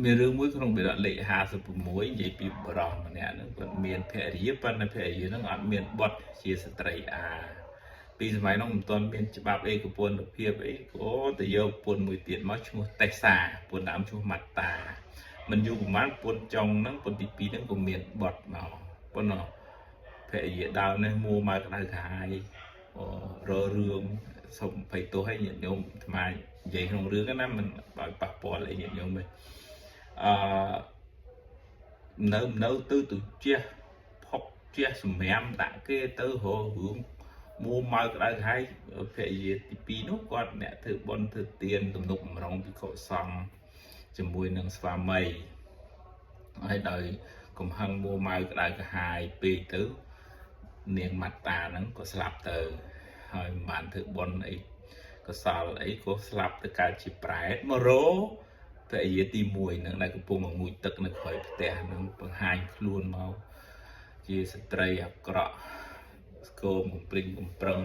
មានរឿងមួយក្នុងបិដកលេខ56និយាយពីបរិសម្នាក់ហ្នឹងគាត់មានភរិយាប៉ុន្តែភរិយាហ្នឹងអត់មានបុត្រជាស្ត្រីអាពីសម័យនោះមិនទាន់មានច្បាប់ឯកពន្ធភាពអីក៏ទៅយកពន្ធមួយទៀតមកឈ្មោះតេសាពន្ធដើមឈ្មោះម៉ាតាមិនយូរប្រហែលពន្ធចុងហ្នឹងពន្ធទី2ហ្នឹងក៏មានបុត្រមកប៉ុន្តែភរិយាដើមនេះមួមកក្តៅក្រហាយររឿងសូមអភ័យទោសឲ្យញាតិញោមអាត្មានិយាយក្នុងរឿងហ្នឹងណាមិនឲ្យប៉ះពាល់អីញាតិញោមទេអឺនៅនៅទៅទៅជះផុកជះសម្រាមដាក់គេទៅរករឿងមួម៉ៅក្តៅក្រហាយភរិយាទី2នោះគាត់អ្នកធ្វើបុណ្យធ្វើទានទំនុកបំរុងភិក្ខុសង្ឃជាមួយនឹងស្វាមីហើយដោយកំហឹងមួម៉ៅក្តៅក្រហាយពេកទៅនាងម៉ាត់តាហ្នឹងក៏ស្លាប់ទៅហើយមិនបានធ្វើបុណ្យអីកុសលអីក៏ស្លាប់ទៅកើតជាប្រែតមករភរិយាទី1ហ្នឹងដែលកំពុងងូតទឹកនៅក្រោយផ្ទះហ្នឹងបង្ហាញខ្លួនមកជាស្ត្រីអាក្រក់ស្គមកំព្រិញកំប្រឹង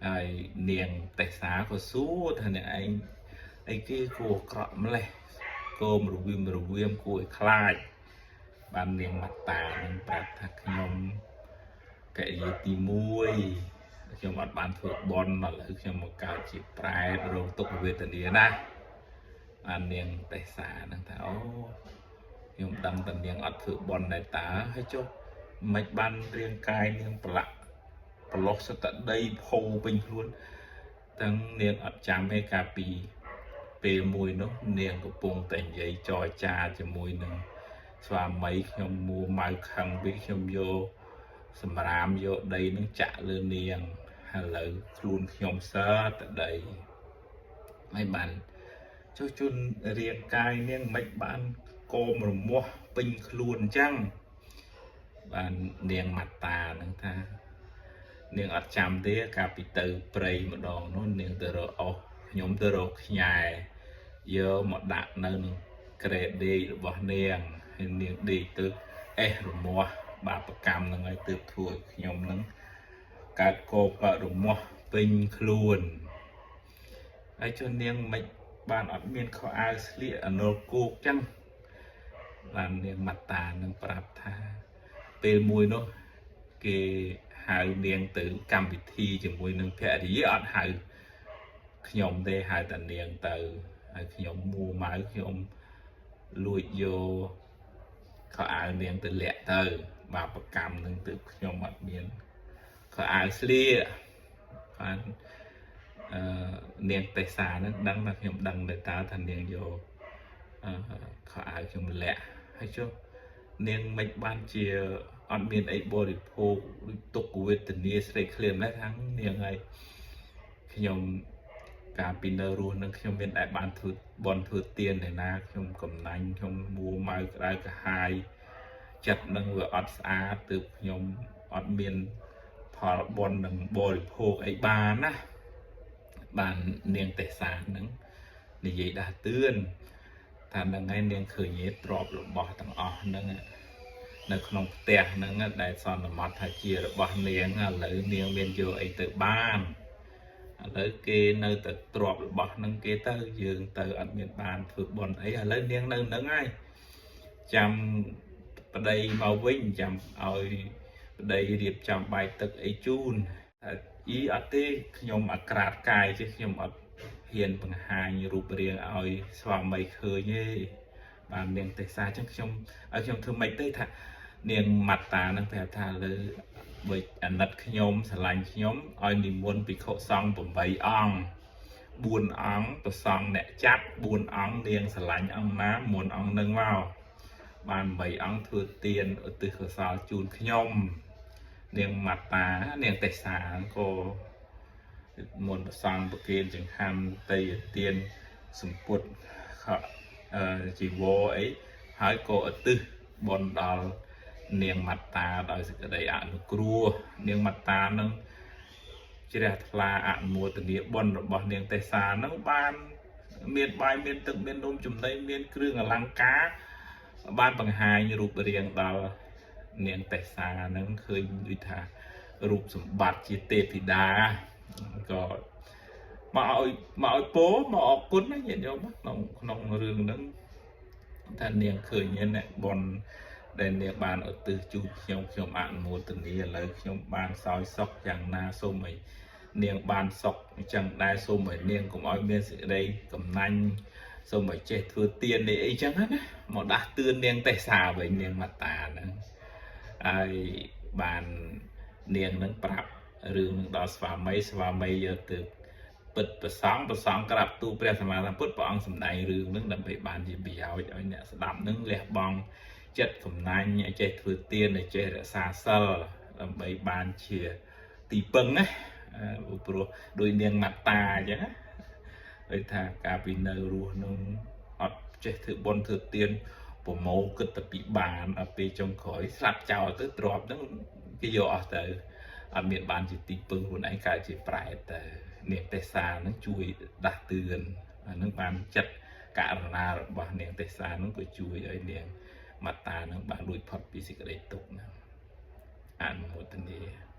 ហើយនាងតេសាក៏សួរថាអ្នកឯងអីគេគួរអាក្រក់ម្លេះគមរវាមរវាមគួរឲ្យខ្លាចបាននាងម៉ាតានឹងប្រាប់ថាខ្ញុំភរិយាទី1ខ្ញុំអត់បានធ្វើបន់ឥឡូវខ្ញុំមកកើតជាប្រែតរងទុក្ខវេទនាណាស់បាននាងតេសានឹងថាអូខ្ញុំដឹងតែនាងអត់ធ្វើបន់ដែរតើហើយចុះមិនបានរាងកាយនាងប្រឡាក់ប្រឡោះសតដីផូពេញខ្លួនទាំងនាងអត់ចាំទេកាលពីពេលមួយនោះនាងកំពុងតែនិយាយចរចាជាមួយនឹងស្វាមីខ្ញុំមួម៉ៅខឹងវិញខ្ញុំយកសម្រាមយកដីនឹងចាក់លើនាងឥឡូវខ្លួនខ្ញុំសើតដីហើយបានចុះជន់រាងកាយនាងមិនបានកោមរមាស់ពេញខ្លួនអញ្ចឹងបាននាងម៉ាតានឹងថានាងអត់ចាំទេកាលពីទៅព្រៃម្ដងនោះនាងទៅរកអស់ខ្ញុំទៅរកខ្ញែយកមកដាក់នៅនឹងក្រេដេករបស់នាងហើយនាងដេកទៅអេះរមាស់បាបកម្មនឹងហើយទើបធ្វើឲ្យខ្ញុំនឹងកើតកោបកើតរមាស់ពេញខ្លួនហើយចុះនាងមិនបានអត់មានខោអាវស្លៀកអនុលគោកចឹងបាននាងម៉ាតានឹងប្រាប់ថាពេលមួយនោះគេហៅនាងទៅកម្មវិធីជាមួយនឹងភរិយាអត់ហៅខ្ញុំទេហៅតែនាងទៅហើយខ្ញុំមួម៉ៅខ្ញុំលួចយកខោអាវនាងទៅលាក់ទៅបាបកម្មនឹងទើបខ្ញុំអត់មានខោអាវស្លៀកបានអឺនាងតេសានឹងដឹងថាខ្ញុំដឹងដែរតើថានាងយកអឺខោអាវខ្ញុំលាក់ហើយចុះនាងមិនបានជាអត់មានអីបរិភោគដូចទុក្ខវេទនាស្រេកឃ្លានដែរថានាងហើយខ្ញុំកាលពីនៅរស់នឹងខ្ញុំមានតែបានធ្វើបន់ធ្វើទានឯណាខ្ញុំកំណាញ់ខ្ញុំមួម៉ៅក្តៅក្រហាយចិត្តនឹងវាអត់ស្អាតទើបខ្ញុំអត់មានផលបុណ្យនឹងបរិភោគអីបានណាបាននាងទេសានឹងនិយាយដាស់តឿនថានឹងឯងនាងឃើញទេទ្រព្យរបស់ទាំងអស់ហ្នឹងនៅក្នុងផ្ទះហ្នឹងដែលសន្មត់ថាជារបស់នាងឥឡូវនាងមានយកអីទៅបានឥឡូវគេនៅតែទ្រព្យរបស់ហ្នឹងគេទៅយើងទៅអត់មានបានធ្វើបុណ្យអីឥឡូវនាងនៅហ្នឹងហើយចាំប្តីមកវិញចាំឲ្យប្តីរៀបចំបាយទឹកអីជូនថាអ៊ីអត់ទេខ្ញុំអាក្រាតកាយទេខ្ញុំអត់ហ៊ានបង្ហាញរូបរាងឲ្យស្វាមីឃើញទេបាននាងទេសាអញ្ចឹងខ្ញុំឲ្យខ្ញុំធ្វើម៉េចទេថានាងម៉ាត់តានឹងប្រាប់ថាលើបើអាណិតខ្ញុំស្រឡាញ់ខ្ញុំឲ្យនិមន្តភិក្ខុសង្ឃ8អង្គ4អង្គប្រសង់អ្នកចាត់4អង្គនាងស្រឡាញ់អង្គណាមុនអង្គនឹងមកបាន8អង្គធ្វើទានឧទ្ទិសកុសលជូនខ្ញុំនាងម៉ាតានាងទេសាក៏មុនប្រសង់ប្រគេនចង្ហាន់តេយទានសម្ពុតខជីវរអីហើយក៏ឧទ្ទិសបុណ្យដល់នាងម៉ាតាដោយសេចក្តីអនុគ្រោះនាងម៉ាតានឹងជ្រះថ្លាអនុមោទនាបុណ្យរបស់នាងទេសានឹងបានមានបាយមានទឹកមាននំចំណីមានគ្រឿងអលង្ការបានបង្ហាញរូបរាងដល់នាងទេសានឹងឃើញដូចថារូបសម្បត្តិជាទេពធីតាក៏មកឲ្យមកឲ្យពោមកអរគុណណាញាតិញោមក្នុងក្នុងរឿងហ្នឹង ថានាងឃើញអ្នកបុណ្យដែលនាងបានឧទ្ទិសជូនខ្ញុំខ្ញុំអនុមោទនាឥឡូវខ្ញុំបានសោយសុខយ៉ាងណាសូមឲ្យនាងបានសុខអញ្ចឹងដែរសូមឲ្យនាងកុំឲ្យមានសេចក្តីកំណាញ់សូមឲ្យចេះធ្វើទាននេះអីចឹងណាមកដាស់តឿននាងទេសាវិញនាងមតាហ្នឹងហើយបាននាងនឹងប្រាប់រឿងនឹងដល់ស្វាមីស្វាមីយកទៅពិតប្រសងប្រសងក្រាបទូលព្រះសម្មាសម្ពុទ្ធព្រះអង្គសម្ដែងរឿងនឹងដើម្បីបានជាប្រយោជន៍ឲ្យអ្នកស្ដាប់នឹងលះបង់ចិត្តកំណាញ់ឲ្យចេះធ្វើទានឲ្យចេះរក្សាសិលដើម្បីបានជាទីពឹងណាព្រោះដោយនាងមត្តាអញ្ចឹងណាដូចថាកាលពីនៅរស់នឹងអត់ចេះធ្វើបុណ្យធ្វើទានប្រមោគិតតែពីបានដល់ពេលចុងក្រោយស្លាប់ចោលទៅទ្របហ្នឹងគេយកអស់ទៅអត់មានបានជាទីពឹងខ្លួនឯងកើតជាប្រែតទៅនាងទេសសាហ្នឹងជួយដាស់តឿនអាហ្នឹងបានចិត្តករណារបស់នាងទេសសាហ្នឹងក៏ជួយឲ្យនាងមត្តាហ្នឹងបានរួចផុតពីសេចក្តីទុក្ខហ្នឹងអនុមោទនា។